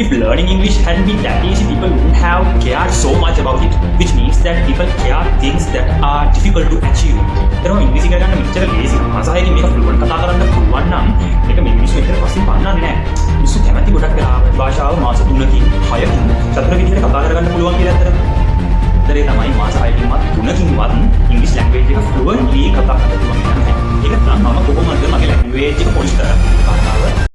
If learning English hadn't been that easy, people wouldn't have cared so much about it, which means that people care things that are difficult to achieve. එතනම ඉංග්‍රීසි ඉගෙන ගන්න මෙච්චර ලේසි නම්, මාස 6කින් මේක ෆ්ලුවන්ට් කතා කරන්න පුළුවන් නම්, මේක මේ මිනිස්සු මෙච්චර පස්සෙන් පන්නන්නේ නැහැ. මිනිස්සු කැමති ගොඩක් වෙලාවට භාෂාව මාස 3කින් 6කින් චතුර විදිහට කතා කරගන්න පුළුවන් කියලා. ඇත්තටම උත්තරේ තමයි මාස 6කින්වත් 3කින්වත් ඉංග්‍රීසි ලැන්ග්වේජ් එක ෆ්ලුවන්ට්ලි කතා කරන්න පුළුවන් නැහැ. ඒක තමයි මම කොහොමද මගේ ලැන්ග්වේජ් එක පොලිෂ් කරගන්නේ කතාව.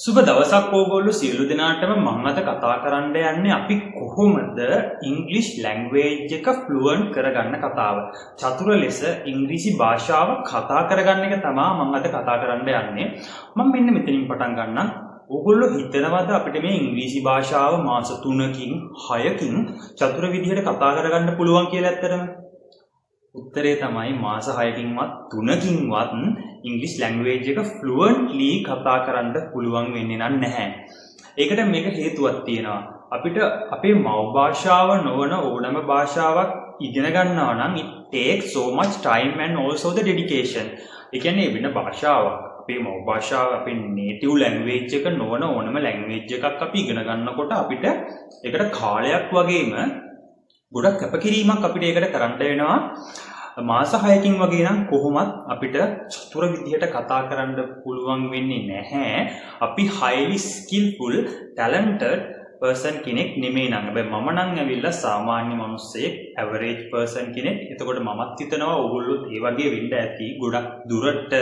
සුබ දවසක් ඕගොල්ලෝ සියලු දෙනාටම. මම අද කතා කරන්න යන්නේ අපි කොහොමද ඉංග්‍රීසි ලැන්ග්වේජ් එක ෆ්ලුවන්ට් කරගන්න කතාව. චතුර ලෙස ඉංග්‍රීසි භාෂාව කතා කරගන්න එක තමයි මම අද කතා කරන්න යන්නේ. මම මෙන්න මෙතනින් පටන් ගන්නම්. ඕගොල්ලෝ හිතනවද අපිට මේ ඉංග්‍රීසි භාෂාව මාස 3කින් 6කින් චතුර විදිහට කතා කරගන්න පුළුවන් කියලා ඇත්තටම? උත්තරේ තමයි මාස 6කින්වත් 3කින්වත් ඉංග්‍රීසි ලැන්ග්වේජ් එක ෆ්ලුවන්ට්ලි කතා කරන්න පුළුවන් වෙන්නේ නම් නැහැ. ඒකට මේක හේතුවක් තියෙනවා. අපිට අපේ මව් භාෂාව නොවන ඕනම භාෂාවක් ඉගෙන ගන්නවා නම් it takes so much time and also the dedication. ඒ කියන්නේ වෙන භාෂාවක්, අපේ මව් භාෂාව, අපේ නේටිව් ලැන්ග්වේජ් එක නොවන ඕනම ලැන්ග්වේජ් එකක් අපි ඉගෙන ගන්නකොට අපිට ඒකට කාලයක් වගේම ගොඩක් කැපකිරීමක් අපිට ඒකට කරන්න වෙනවා. මාස 6කින් වගේ නම් කොහොමත් අපිට චතුර විදිහට කතා කරන්න පුළුවන් වෙන්නේ නැහැ, අපි highly skillful, talented person කෙනෙක් නෙමෙයි නම්. හැබැයි මම නම් ඇවිල්ලා සාමාන්‍ය මිනිස්සෙක්, ඇවරේජ් පර්සන් කෙනෙක්. එතකොට මමත් හිතනවා ඕගොල්ලොත් ඒ වගේ වෙන්න ඇති ගොඩක් දුරට.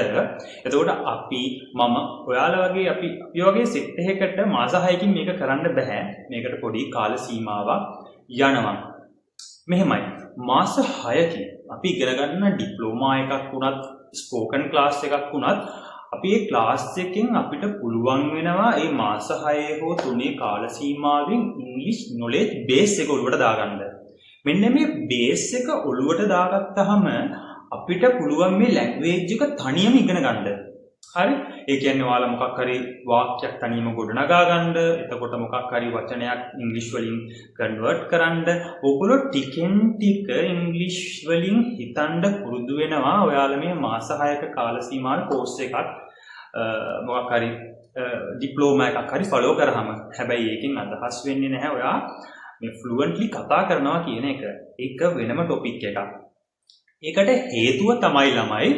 එතකොට අපි, මම, ඔයාලා වගේ, අපි අපි වගේ සෙට් එකකට මාස 6කින් මේක කරන්න බෑ. මේකට පොඩි කාල සීමාවක් යනවා. මෙහෙමයි, මාස 6කින් අපි ඉගෙන ගන්න ඩිප්ලෝමා එකක් වුණත්, ස්පෝකන් ක්ලාස් එකක් වුණත්, අපි ඒ ක්ලාස් එකෙන් අපිට පුළුවන් වෙනවා ඒ මාස 6 හෝ 3 කාල සීමාවෙන් ඉංග්‍රීසි නොලෙජ් බේස් එක ඔළුවට දාගන්න. මෙන්න මේ බේස් එක ඔළුවට දාගත්තාම අපිට පුළුවන් මේ ලැන්ග්වේජ් එක තනියම ඉගෙන ගන්න. හරි? ඒ කියන්නේ ඔයාලා මොකක් හරි වාක්‍යයක් තනියම ගොඩනගා ගන්න, එතකොට මොකක් හරි වචනයක් ඉංග්‍රීසි වලින් කන්වර්ට් කරන්න, ඔයගොල්ලෝ ටිකෙන් ටික ඉංග්‍රීසි වලින් හිතන්න පුරුදු වෙනවා ඔයාලා මේ මාස 6ක කාල සීමාවේ කෝස් එකක්, මොකක් හරි ඩිප්ලෝමා එකක් හරි ෆලෝ කරාම. හැබැයි ඒකෙන් අදහස් වෙන්නේ නැහැ ඔයා මේ ෆ්ලුවන්ට්ලි කතා කරනවා කියන එක. ඒක වෙනම ටොපික් එකක්. ඒකට හේතුව තමයි ළමයි,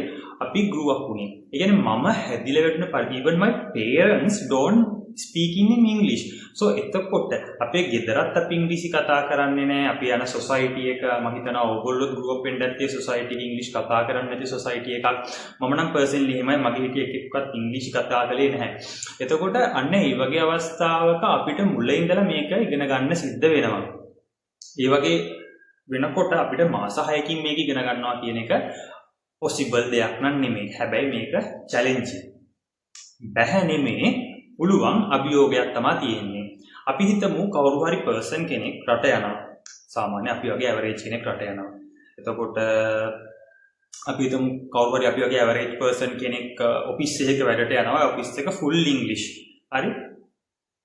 අපි grew up වුණේ. ඒ කියන්නේ මම හැදිලා වැඩුණ පරිදි even my parents don't speaking in English. So එතකොට අපේ ගෙදරත් අපි ඉංග්‍රීසි කතා කරන්නේ නැහැ. අපි යන සොසයිටි එක, මම හිතනවා ඔයගොල්ලොත් grew up වෙන්න ඇත්තේ සොසයිටි එක ඉංග්‍රීසි කතා කරන්නේ නැති සොසයිටි එකක්. මම නම් පර්සනලි එහෙමයි, මගේ හිටිය එකෙක්වත් ඉංග්‍රීසි කතා කළේ නැහැ. එතකොට අන්න ඒ වගේ අවස්ථාවක අපිට මුල ඉඳලා මේක ඉගෙන ගන්න සිද්ධ වෙනවා. ඒ වගේ වෙනකොට අපිට මාස 6කින් මේක ඉගෙන ගන්නවා කියන එක පොසිබල් දෙයක් නම් නෙමෙයි. හැබැයි මේක චැලෙන්ජින්. බැහැ නෙමෙයි, පුළුවන්, අභියෝගයක් තමයි තියෙන්නේ. අපි හිතමු කවුරු හරි පර්සන් කෙනෙක් රට යනවා. සාමාන්‍ය අපි වගේ ඇවරේජ් කෙනෙක් රට යනවා. එතකොට අපි හිතමු කවුරු හරි අපි වගේ ඇවරේජ් පර්සන් කෙනෙක් ඔෆිස් එකක වැඩට යනවා. ඔෆිස් එක ෆුල් ඉංග්‍රීසි. හරි?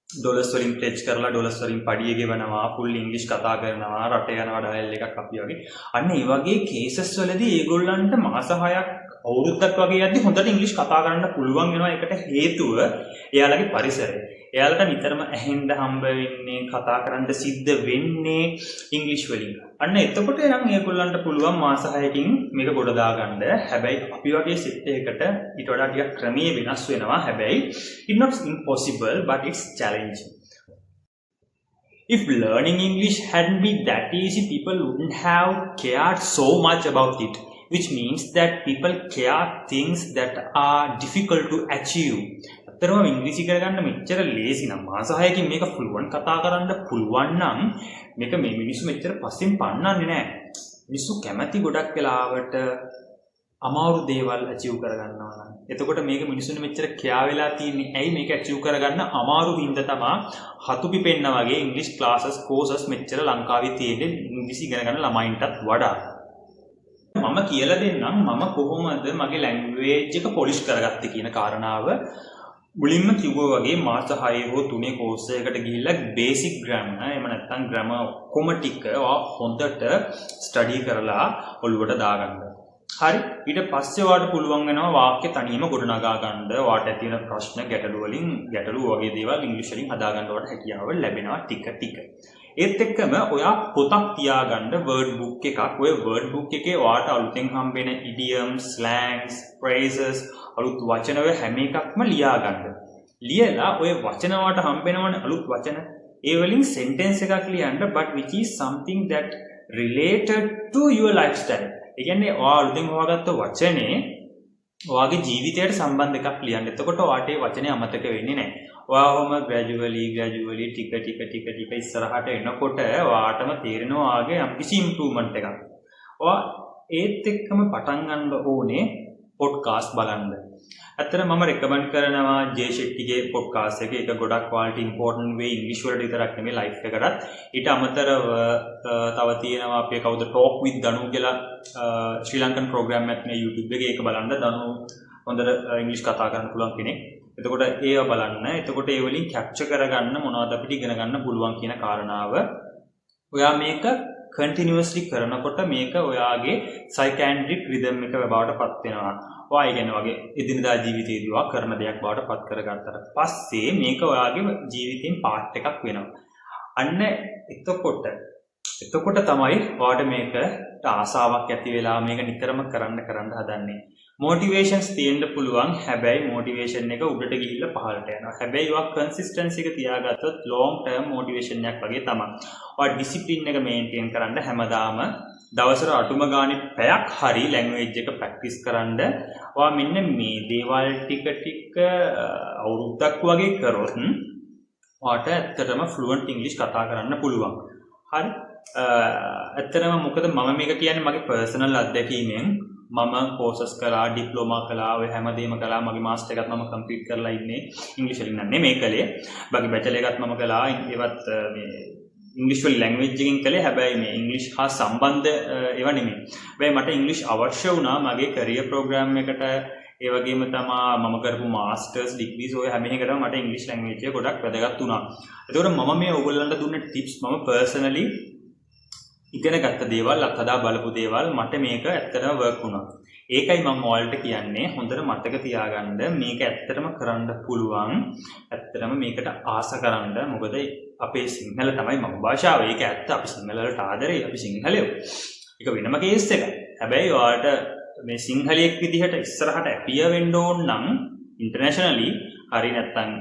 ඩොලර්ස් වලින් ප්ලෙජ් කරලා ඩොලර්ස් වලින් පඩිය ගෙවනවා, ෆුල් ඉංග්‍රීසි කතා කරනවා, රට යනවා ඩයල් එකක් අපි වගේ. අන්න ඒ වගේ කේසස් වලදී ඒගොල්ලන්ට මාස 6ක් අවුරුද්දක් වගේ යද්දි හොඳට ඉංග්‍රීසි කතා කරන්න පුළුවන් වෙනවා. ඒකට හේතුව එයාලගේ පරිසරය. එයාලට නිතරම ඇහෙන්න හම්බ වෙන්නේ, කතා කරන්න සිද්ධ වෙන්නේ ඉංග්‍රීසි වලින්. අන්න එතකොට නම් ඒගොල්ලන්ට පුළුවන් මාස 6කින් මේක ගොඩ දාගන්න. හැබැයි අපි වගේ සෙට් එකකට ඊට වඩා ටිකක් ක්‍රමයේ වෙනස් වෙනවා. හැබැයි it's not impossible, but it's challenging. If learning English hadn't been that easy, people wouldn't have cared so much about it, which means that people care things that are difficult to achieve. ඇත්තටම ඉංග්‍රීසි කරගන්න මෙච්චර ලේසි නම්, මාස 6කින් මේක ෆ්ලුවන්ට් කතා කරන්න පුළුවන් නම්, මේක මේ මිනිස්සු මෙච්චර පස්සෙන් පන්නන්නේ නෑ. මිනිස්සු කැමති ගොඩක් වෙලාවට අමාරු දේවල් ඇචීව් කරගන්නවා නම්. එතකොට මේක මිනිස්සුන්ට මෙච්චර කෙයා වෙලා තියෙන්නේ ඇයි? මේක ඇචීව් කරගන්න අමාරු හින්දා තමා හතු පිපෙන්න වගේ ඉංග්‍රීසි ක්ලාසස්, කෝසස් මෙච්චර ලංකාවේ තියෙන්නේ ඉංග්‍රීසි ඉගෙන ගන්න ළමයින්ටත් වඩා. මම කියලා දෙන්නම් මම කොහොමද මගේ ලැන්ග්වේජ් එක පොලිෂ් කරගත්තේ කියන කාරණාව. මුලින්ම කිව්වා වගේ මාස 6 හෝ 3 කෝස් එකකට ගිහිල්ලා බේසික් ග්‍රැමර්, එහෙම නැත්නම් ග්‍රැමර් ඔක්කොම ටික ඔයා හොඳට ස්ටඩි කරලා ඔළුවට දාගන්න. හරි, ඊට පස්සේ ඔයාට පුළුවන් වෙනවා වාක්‍ය තනියම ගොඩනගා ගන්න. ඔයාට ඇති වෙන ප්‍රශ්න, ගැටලු වලින්, ගැටලු වගේ දේවල් ඉංග්‍රීසි වලින් හදා ගන්න ඔයාට හැකියාව ලැබෙනවා ටික ටික. ඒත් එක්කම ඔයා පොතක් තියාගන්න, වර්ඩ් බුක් එකක්. ඔය වර්ඩ් බුක් එකේ ඔයාට අලුතෙන් හම්බෙන idioms, slangs, phrases, අලුත් වචන, ඔය හැම එකක්ම ලියා ගන්න. ලියලා ඔය වචන ඔයාට හම්බෙනවනේ අලුත් වචන. ඒ වලින් සෙන්ටෙන්ස් එකක් ලියන්න, but which is something that related to your lifestyle. ඒ කියන්නේ ඔයා අලුතෙන් හොයාගත්ත වචනේ ඔයාගේ ජීවිතයට සම්බන්ධ එකක් ලියන්න. එතකොට ඔයාට ඒ වචනේ අමතක වෙන්නේ නැහැ. ඔයා ඔහොම ග්‍රැජුවලි ග්‍රැජුවලි ටික ටික ටික ටික ඉස්සරහට එනකොට ඔයාටම තේරෙනවා ඔයාගේ යම්කිසි ඉම්ප්‍රූව්මන්ට් එකක්. ඔයා ඒත් එක්කම පටන් ගන්න ඕනේ පොඩ්කාස්ට් බලන්න. ඇත්තට මම රෙකමන්ඩ් කරනවා ජේ ෂෙට්ටිගේ පොඩ්කාස්ට් එක. ඒක ගොඩක් ඔයාලට ඉම්පෝටන්ට් වෙයි, ඉංග්‍රීසි වලට විතරක් නෙමෙයි, ලයිෆ් එකටත්. ඊට අමතරව තව තියෙනවා අපේ කවුද, ටෝක් විත් දනු කියලා ශ්‍රී ලංකන් ප්‍රෝග්‍රෑම් එකක් නේ YouTube එකේ. ඒක බලන්න. දනු හොඳට ඉංග්‍රීසි කතා කරන්න පුළුවන් කෙනෙක්. එතකොට ඒව බලන්න. එතකොට ඒ වලින් කැප්චර් කරගන්න මොනවද අපිට ඉගෙන ගන්න පුළුවන් කියන කාරණාව. ඔයා මේක කන්ටිනියස්ලි කරනකොට මේක ඔයාගේ සයිකැඩික් රිදම් එක බවට පත් වෙනවා. ඔයා ඒ කියන්නේ වගේ එදිනදා ජීවිතයේදී ඔයා කරන දෙයක් බවට පත් කරගත්තට පස්සේ මේක ඔයාගේ ජීවිතෙන් පාර්ට් එකක් වෙනවා. අන්න එතකොට එතකොට තමයි ඔයාට මේකට ආසාවක් ඇති වෙලා මේක නිතරම කරන්න කරන්න හදන්නේ. මොටිවේෂන්ස් තියෙන්න පුළුවන්. හැබැයි මොටිවේෂන් එක උඩට ගිහිල්ලා පහළට යනවා. හැබැයි ඔයා කන්සිස්ටන්සි එක තියාගත්තොත් ලොං ටර්ම් මොටිවේෂන් එකක් වගේ තමයි. ඔයා ඩිසිප්ලින් එක මේන්ටේන් කරන්න හැමදාම දවසට අඩුම ගානේ පැයක් හරි ලැන්ග්වේජ් එක ප්‍රැක්ටිස් කරන්න. ඔයා මෙන්න මේ දේවල් ටික ටික අවුරුද්දක් වගේ කරොත් ඔයාට ඇත්තටම ෆ්ලුවන්ට් ඉංග්‍රීසි කතා කරන්න පුළුවන්. හරි. ඇත්තටම මොකද මම මේක කියන්නේ මගේ පර්සනල් අත්දැකීමෙන්. මම කෝසස් කළා, ඩිප්ලෝමා කළා, ඔය හැමදේම කළා. මගේ මාස්ටර් එකත් මම කම්ප්ලීට් කරලා ඉන්නේ. ඉංග්‍රීසි වලින් නම් නෙමෙයි කළේ. මගේ බැචලර් එකත් මම කළා. ඒවත් මේ ඉංග්‍රීසි වලින් ලැන්ග්වේජ් එකකින් කළේ. හැබැයි මේ ඉංග්‍රීසි හා සම්බන්ධ ඒවා නෙමෙයි. හැබැයි මට ඉංග්‍රීසි අවශ්‍ය වුණා මගේ කරියර් ප්‍රෝග්‍රෑම් එකට. ඒ වගේම තමා මම කරපු මාස්ටර්ස් ඩිග්‍රීස්, ඔය හැම එකටම මට ඉංග්‍රීසි ලැන්ග්වේජ් එක ගොඩක් වැදගත් වුණා. ඒතකොට මම මේ ඔයගොල්ලන්ට දුන්න ටිප්ස් මම පර්සනලි ඉගෙන ගත්ත දේවල්, අත්හදා බලපු දේවල්, මට මේක ඇත්තටම වර්ක් වුණා. ඒකයි මම ඔයාලට කියන්නේ, හොඳට මතක තියාගන්න, මේක ඇත්තටම කරන්න පුළුවන්. ඇත්තටම මේකට ආස කරන්න. මොකද අපේ සිංහල තමයි මම භාෂාව. ඒක ඇත්ත. අපි සිංහල වලට ආදරෙයි. අපි සිංහලයෝ. ඒක වෙනම කේස් එකක්. හැබැයි ඔයාලට මේ සිංහලයෙක් විදිහට ඉස්සරහට ඇපියර් වෙන්න ඕන නම් ඉන්ටර්නැෂනලි හරි, නැත්තම්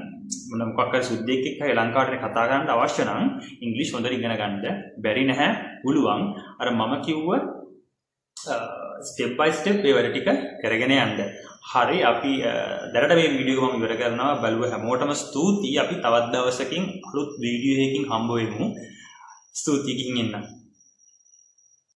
මොන මොකක් හරි සුද්දෙක් එක්ක හරි ලංකාවට කතා කරන්න අවශ්‍ය නම් ඉංග්‍රීසි හොඳට ඉගෙන ගන්න බැරි නැහැ, පුළුවන්. අර මම කිව්ව ස්ටෙප් බයි ස්ටෙප් ඒ වැඩ ටික කරගෙන යන්න. හරි, අපි දැනට මේ වීඩියෝ එක මම ඉවර කරනවා. බැලුව හැමෝටම ස්තුතියි. අපි තවත් දවසකින් අලුත් වීඩියෝ එකකින් හම්බ වෙමු. ස්තුතියි, ගිහින් එන්න.